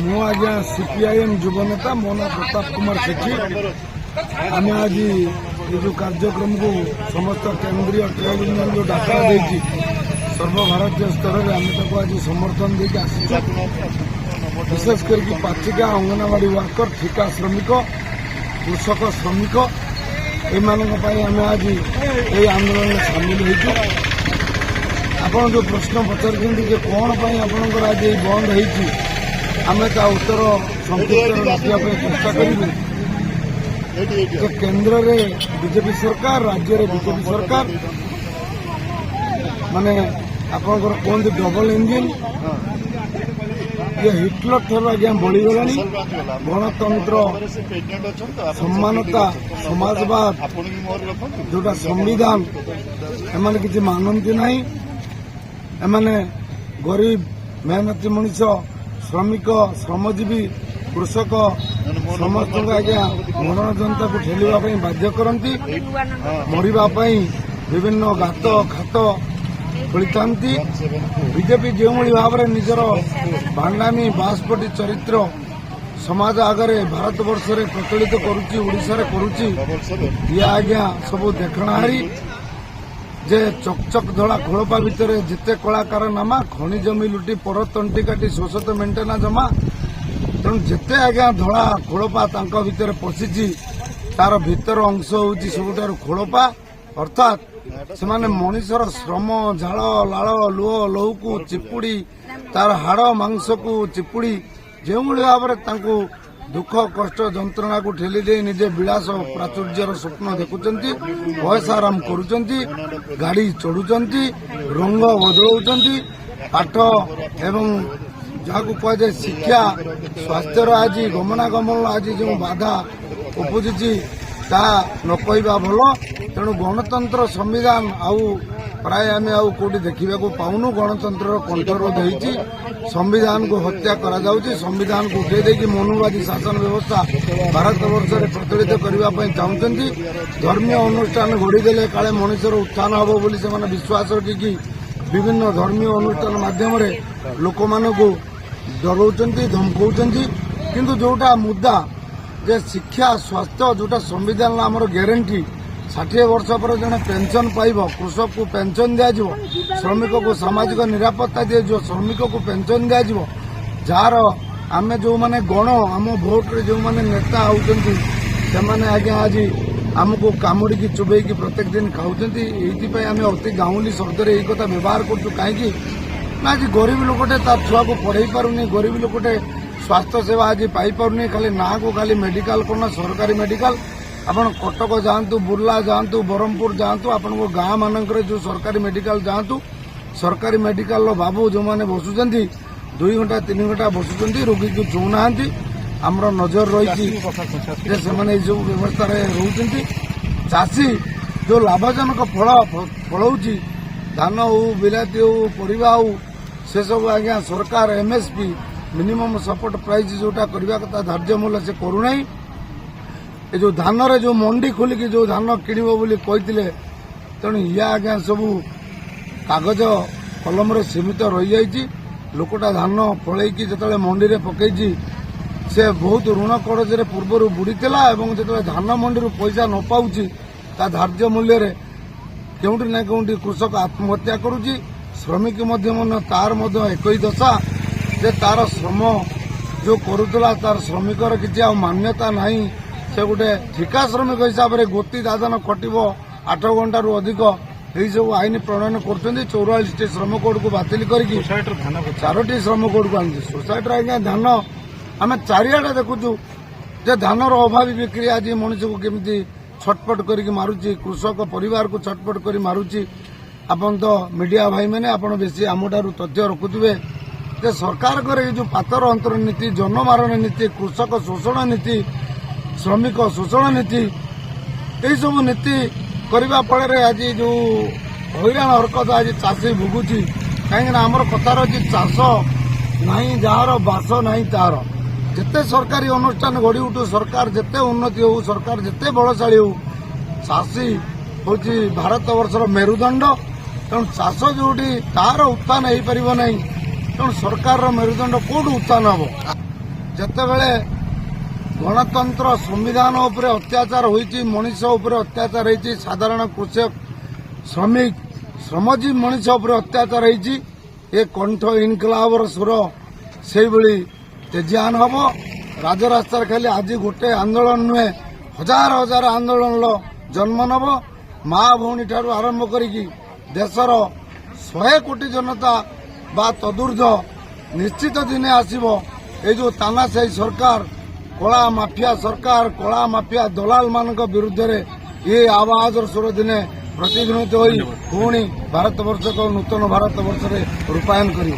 ମୁଁ ଆଜ୍ଞା ସିପିଆଇଏମ୍ ଯୁବନେତା, ମୋ ନାଁ ପ୍ରତାପ କୁମାର ସେଠୀ। ଆମେ ଆଜି ଏ ଯେଉଁ କାର୍ଯ୍ୟକ୍ରମକୁ ସମସ୍ତ କେନ୍ଦ୍ରୀୟ ଟ୍ରେଡ୍ ୟୁନିୟନ ଯେଉଁ ଡାକରା ଦେଇଛି ସର୍ବଭାରତୀୟ ସ୍ତରରେ, ଆମେ ତାକୁ ଆଜି ସମର୍ଥନ ଦେଇକି ଆସିଛୁ। ବିଶେଷ କରିକି ପାଚିକା, ଅଙ୍ଗନବାଡି ୱାର୍କର, ଠିକା ଶ୍ରମିକ, କୃଷକ, ଶ୍ରମିକ, ଏମାନଙ୍କ ପାଇଁ ଆମେ ଆଜି ଏହି ଆନ୍ଦୋଳନରେ ସାମିଲ ହେଇଛୁ। ଆପଣ ଯେଉଁ ପ୍ରଶ୍ନ ପଚାରିଛନ୍ତି ଯେ କ'ଣ ପାଇଁ ଆପଣଙ୍କର ଆଜି ଏଇ ବନ୍ଦ ହେଇଛି, ଆମେ ତା ଉତ୍ତର ସଂକ୍ଷିପ୍ତରେ ରଖିବା ପାଇଁ ଚେଷ୍ଟା କରିବୁ ଯେ କେନ୍ଦ୍ରରେ ବିଜେପି ସରକାର, ରାଜ୍ୟରେ ବିଜେପି ସରକାର, ମାନେ ଆପଣଙ୍କର କୁହନ୍ତି ଡବଲ ଇଞ୍ଜିନ୍, ଇଏ ହିଟଲର ଠାରୁ ଆଜ୍ଞା ବଳିଗଲାଣି। ଗଣତନ୍ତ୍ର, ସମାନତା, ସମାଜବାଦ, ଯୋଉଟା ସମ୍ବିଧାନ, ଏମାନେ କିଛି ମାନନ୍ତି ନାହିଁ। ଏମାନେ ଗରିବ, ମେହନତି ମଣିଷ, ଶ୍ରମିକ, ଶ୍ରମଜୀବୀ, କୃଷକ ସମସ୍ତଙ୍କୁ ଆଜ୍ଞା ମରଣ ଯନ୍ତାକୁ ଠେଲିବା ପାଇଁ ବାଧ୍ୟ କରନ୍ତି। ମରିବା ପାଇଁ ବିଭିନ୍ନ ଗାତ ଖାତ ଖୋଳିଥାନ୍ତି। ବିଜେପି ଯେଉଁଭଳି ଭାବରେ ନିଜର ଭାଣ୍ଡାମି, ବାସ୍ପଟି ଚରିତ୍ର ସମାଜ ଆଗରେ ଭାରତବର୍ଷରେ ପ୍ରଚଳିତ କରୁଛି, ଓଡ଼ିଶାରେ କରୁଛି, ଇଏ ଆଜ୍ଞା ସବୁ ଦେଖଣାହାରୀ ଯେ ଚକଚକ ଧଳା ଖୋଳପା ଭିତରେ ଯେତେ କଳାକାର ନାମା, ଖଣି ଜମି ଲୁଟି ପର ତଣ୍ଟି କାଟି ଶୋଷ ତ ମେଣ୍ଟେନା ଜମା। ତେଣୁ ଯେତେ ଆଜ୍ଞା ଧଳା ଖୋଳପା ତାଙ୍କ ଭିତରେ ପଶିଛି, ତାର ଭିତର ଅଂଶ ହେଉଛି ସବୁଠାରୁ ଖୋଳପା। ଅର୍ଥାତ୍ ସେମାନେ ମଣିଷର ଶ୍ରମ, ଝାଳ, ଲାଳ, ଲୁହ, ଲହୁକୁ ଚିପୁଡ଼ି, ତାର ହାଡ଼ ମାଂସକୁ ଚିପୁଡ଼ି, ଯେଉଁଭଳି ଭାବରେ ତାଙ୍କୁ ଦୁଃଖ, କଷ୍ଟ, ଯନ୍ତ୍ରଣାକୁ ଠେଲି ଦେଇ ନିଜେ ବିଳାସ ପ୍ରାଚୁର୍ଯ୍ୟର ସ୍ୱପ୍ନ ଦେଖୁଛନ୍ତି, ପଇସା ଆରାମ କରୁଛନ୍ତି, ଗାଡ଼ି ଚଢୁଛନ୍ତି, ରଙ୍ଗ ବଦଳାଉଛନ୍ତି, ପାଠ ଏବଂ ଯାହାକୁ କୁହାଯାଏ ଶିକ୍ଷା, ସ୍ୱାସ୍ଥ୍ୟର ଆଜି ଗମନାଗମନ ଆଜି ଯେଉଁ ବାଧା ଉପୁଜିଛି, ତାହା ନ କହିବା ଭଲ। ତେଣୁ ଗଣତନ୍ତ୍ର, ସମ୍ବିଧାନ ଆଉ ପ୍ରାୟ ଆମେ ଆଉ କୋଉଠି ଦେଖିବାକୁ ପାଉନୁ। ଗଣତନ୍ତ୍ରର କଣ୍ଠରୋଧ ହେଇଛି, ସମ୍ବିଧାନକୁ ହତ୍ୟା କରାଯାଉଛି। ସମ୍ବିଧାନକୁ ଉଠେଇ ଦେଇକି ମନୁବାଦୀ ଶାସନ ବ୍ୟବସ୍ଥା ଭାରତବର୍ଷରେ ପ୍ରଚଳିତ କରିବା ପାଇଁ ଚାହୁଁଛନ୍ତି। ଧର୍ମୀୟ ଅନୁଷ୍ଠାନ ଗଢ଼ିଦେଲେ କାଳେ ମଣିଷର ଉତ୍ଥାନ ହେବ ବୋଲି ସେମାନେ ବିଶ୍ୱାସ ରଖିକି ବିଭିନ୍ନ ଧର୍ମୀୟ ଅନୁଷ୍ଠାନ ମାଧ୍ୟମରେ ଲୋକମାନଙ୍କୁ ଡରଉଛନ୍ତି, ଧମକଉଛନ୍ତି। କିନ୍ତୁ ଯୋଉଟା ମୁଦ୍ଦା ଯେ ଶିକ୍ଷା, ସ୍ୱାସ୍ଥ୍ୟ, ଯୋଉଟା ସମ୍ବିଧାନ ଆମର ଗ୍ୟାରେଣ୍ଟି, 60 ବର୍ଷ ପରେ ଜଣେ ପେନସନ ପାଇବ, କୃଷକକୁ ପେନସନ ଦିଆଯିବ, ଶ୍ରମିକକୁ ସାମାଜିକ ନିରାପତ୍ତା ଦିଆଯିବ, ଶ୍ରମିକକୁ ପେନସନ ଦିଆଯିବ, ଯାହାର ଆମେ ଯୋଉମାନେ ଗଣ ଆମ ଭୋଟରେ ଯୋଉମାନେ ନେତା ହେଉଛନ୍ତି, ସେମାନେ ଆଜ୍ଞା ଆଜି ଆମକୁ କାମୁଡ଼ିକି, ଚୋବେଇକି ପ୍ରତ୍ୟେକ ଦିନ ଖାଉଛନ୍ତି। ଏଇଥିପାଇଁ ଆମେ ଅତି ଗାଉଁଲି ଶବ୍ଦରେ ଏଇ କଥା ବ୍ୟବହାର କରୁଛୁ। କାହିଁକି ନା ଆଜି ଗରିବ ଲୋକଟେ ତା ଛୁଆକୁ ପଢେଇ ପାରୁନି, ଗରିବ ଲୋକଟେ ସ୍ୱାସ୍ଥ୍ୟ ସେବା ଆଜି ପାଇପାରୁନି। ଖାଲି ନାଁକୁ ଖାଲି ମେଡିକାଲ କଣ ନା ସରକାରୀ ମେଡିକାଲ। ଆପଣ କଟକ ଯାଆନ୍ତୁ, ବୁର୍ଲା ଯାଆନ୍ତୁ, ବ୍ରହ୍ମପୁର ଯାଆନ୍ତୁ, ଆପଣଙ୍କ ଗାଁ ମାନଙ୍କରେ ଯୋଉ ସରକାରୀ ମେଡିକାଲ ଯାଆନ୍ତୁ, ସରକାରୀ ମେଡିକାଲର ବାବୁ ଯୋଉମାନେ ବସୁଛନ୍ତି, 2 ଘଣ୍ଟା 3 ଘଣ୍ଟା ବସୁଛନ୍ତି, ରୋଗୀକୁ ଛୁଉଁନାହାନ୍ତି। ଆମର ନଜର ରହିଛି ଯେ ସେମାନେ ଏଇସବୁ ବ୍ୟବସ୍ଥାରେ ରହୁଛନ୍ତି। ଚାଷୀ ଯୋଉ ଲାଭଜନକ ଫଳ ଫଳଉଛି, ଧାନ ହଉ, ବିଲାତି ହଉ, ପରିବା ହଉ, ସେସବୁ ଆଜ୍ଞା ସରକାର ଏମଏସପି, ମିନିମମ୍ ସପୋର୍ଟ ପ୍ରାଇସ୍ ଯୋଉଟା କରିବା କଥା, ଧାର୍ଯ୍ୟ ମୂଲ୍ୟ, ସେ କରୁନାହିଁ। ଏ ଯୋଉ ଧାନରେ ଯୋଉ ମଣ୍ଡି ଖୋଲିକି ଯୋଉ ଧାନ କିଣିବ ବୋଲି କହିଥିଲେ, ତେଣୁ ଇଏ ଆଜ୍ଞା ସବୁ କାଗଜ କଲମରେ ସୀମିତ ରହିଯାଇଛି। ଲୋକଟା ଧାନ ଫଳେଇକି ଯେତେବେଳେ ମଣ୍ଡିରେ ପକେଇଛି, ସେ ବହୁତ ଋଣ କରଜରେ ପୂର୍ବରୁ ବୁଡ଼ିଥିଲା ଏବଂ ଯେତେବେଳେ ଧାନ ମଣ୍ଡିରୁ ପଇସା ନ ପାଉଛି ତା ଧାର୍ଯ୍ୟ ମୂଲ୍ୟରେ, କେଉଁଠି ନା କେଉଁଠି କୃଷକ ଆତ୍ମହତ୍ୟା କରୁଛି। ଶ୍ରମିକ ମଧ୍ୟ ତାର ମଧ୍ୟ ଏକଇ ଦଶା ଯେ ତାର ଶ୍ରମ ଯୋଉ କରୁଥିଲା, ତାର ଶ୍ରମିକର କିଛି ଆଉ ମାନ୍ୟତା ନାହିଁ। ସେ ଗୋଟେ ଠିକା ଶ୍ରମିକ ହିସାବରେ ଗୋତି ଦାଦନ ଖଟିବ 8 ଘଣ୍ଟାରୁ ଅଧିକ। ଏଇସବୁ ଆଇନ ପ୍ରଣୟନ କରୁଛନ୍ତି। 44ଟି ଶ୍ରମ କୋଡକୁ ବାତିଲ କରିକି ଚାରୋଟି ଶ୍ରମ କୋଡକୁ ଆଣିଛି। ସୋସାଇଟିର ଆଜ୍ଞା ଧାନ ଆମେ ଚାରିଆଡେ ଦେଖୁଛୁ ଯେ ଧାନର ଅଭାବୀ ବିକ୍ରି ଆଜି ମଣିଷକୁ କେମିତି ଛଟପଟ କରିକି ମାରୁଛି, କୃଷକ ପରିବାରକୁ ଛଟପଟ କରି ମାରୁଛି। ଆପଣ ତ ମିଡିଆ ଭାଇମାନେ, ଆପଣ ବେଶୀ ଆମଠାରୁ ତଥ୍ୟ ରଖୁଥିବେ ଯେ ସରକାରଙ୍କର ଏଇ ଯୋଉ ପାତର ଅନ୍ତର ନୀତି, ଜନମାରଣ ନୀତି, କୃଷକ ଶୋଷଣ ନୀତି, ଶ୍ରମିକ ଶୋଷଣ ନୀତି, ଏଇସବୁ ନୀତି କରିବା ଫଳରେ ଆଜି ଯୋଉ ହଇରାଣ ହରକତ ଆଜି ଚାଷୀ ଭୋଗୁଛି। କାହିଁକିନା ଆମର କଥା ରହିଛି, ଚାଷ ନାହିଁ ଯାହାର, ବାସ ନାହିଁ ତାହାର। ଯେତେ ସରକାରୀ ଅନୁଷ୍ଠାନ ଗଢ଼ି ଉଠୁ, ସରକାର ଯେତେ ଉନ୍ନତି ହଉ, ସରକାର ଯେତେ ବଳଶାଳୀ ହଉ, ଚାଷୀ ହେଉଛି ଭାରତ ବର୍ଷର ମେରୁଦଣ୍ଡ। ତେଣୁ ଚାଷ ଯୋଉଠି ତାର ଉତ୍ଥାନ ହେଇପାରିବ ନାହିଁ, ତେଣୁ ସରକାରର ମେରୁଦଣ୍ଡ କୋଉଠୁ ଉତ୍ଥାନ ହବ? ଯେତେବେଳେ ଗଣତନ୍ତ୍ର ସମ୍ବିଧାନ ଉପରେ ଅତ୍ୟାଚାର ହୋଇଛି, ମଣିଷ ଉପରେ ଅତ୍ୟାଚାର ହେଇଛି, ସାଧାରଣ କୃଷକ, ଶ୍ରମିକ, ଶ୍ରମଜୀବୀ ମଣିଷ ଉପରେ ଅତ୍ୟାଚାର ହେଇଛି, ଏ କଣ୍ଠ ଇନକଲାବର ସୁର ସେଇଭଳି ତେଜିଆନ ହବ। ରାଜରାସ୍ତାରେ ଖାଲି ଆଜି ଗୋଟେ ଆନ୍ଦୋଳନ ନୁହେଁ, ହଜାର ହଜାର ଆନ୍ଦୋଳନର ଜନ୍ମ ନେବ। ମା ଭଉଣୀ ଠାରୁ ଆରମ୍ଭ କରିକି ଦେଶର 100 କୋଟି ଜନତା ବା ତଦୁର୍ଦ୍ଧ ନିଶ୍ଚିତ ଦିନେ ଆସିବ। ଏଇ ଯୋଉ ତାନାଶାହୀ ସରକାର, କଳା ମାଫିଆ ସରକାର, କଳା ମାଫିଆ ଦଲାଲ ମାନଙ୍କ ବିରୁଦ୍ଧରେ ଏ ଆବାଜର ସୁର ଦିନେ ପ୍ରତିଧ୍ୱନିତ ହୋଇ ପୁଣି ଭାରତବର୍ଷକୁ ନୂତନ ଭାରତବର୍ଷରେ ରୂପାୟନ କରିବ।